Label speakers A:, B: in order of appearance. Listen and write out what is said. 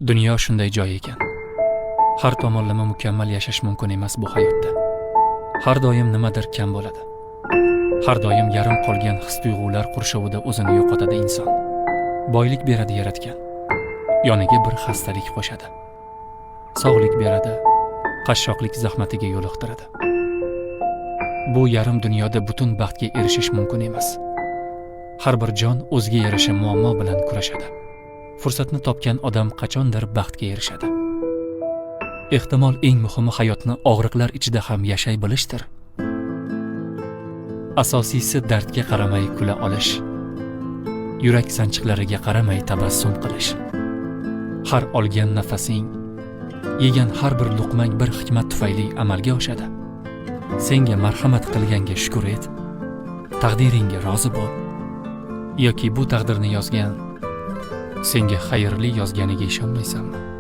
A: Dunyo shunday joy ekan. Har tomonlama mukammal yashash mumkin emas bu hayotda. Har doim nimadir kam bo'ladi. Har doim yarim qolgan his-tuyg'ular qurshovida o'zini yo'qotadi inson. Boylik beradi yaratgan. Yoniga bir xastalik qo'shadi. Sog'lik beradi, qashshoqlik zahmatiga yo'liqtiradi. Bu yarim dunyoda butun baxtga erishish mumkin emas. Har bir jon o'ziga yarasha muammo bilan kurashadi. Fursatni topgan odam qachondir baxtga erishadi. Ehtimol, eng muhimi hayotni og'riqlar ichida ham yashay bilishdir. Asosiysi dardga qaramay kula olish. Yurak sanchiqlariga qaramay tabassum qilish. Har olgan nafasing, yegan har bir luqmang bir hikmat tufayli amalga oshadi. Senga marhamat qilganga shukr et. Taqdiringga rozi bo'l. Yoki bu taqdirni yozgan senga xayrli yozganiga ishonmaysanmi?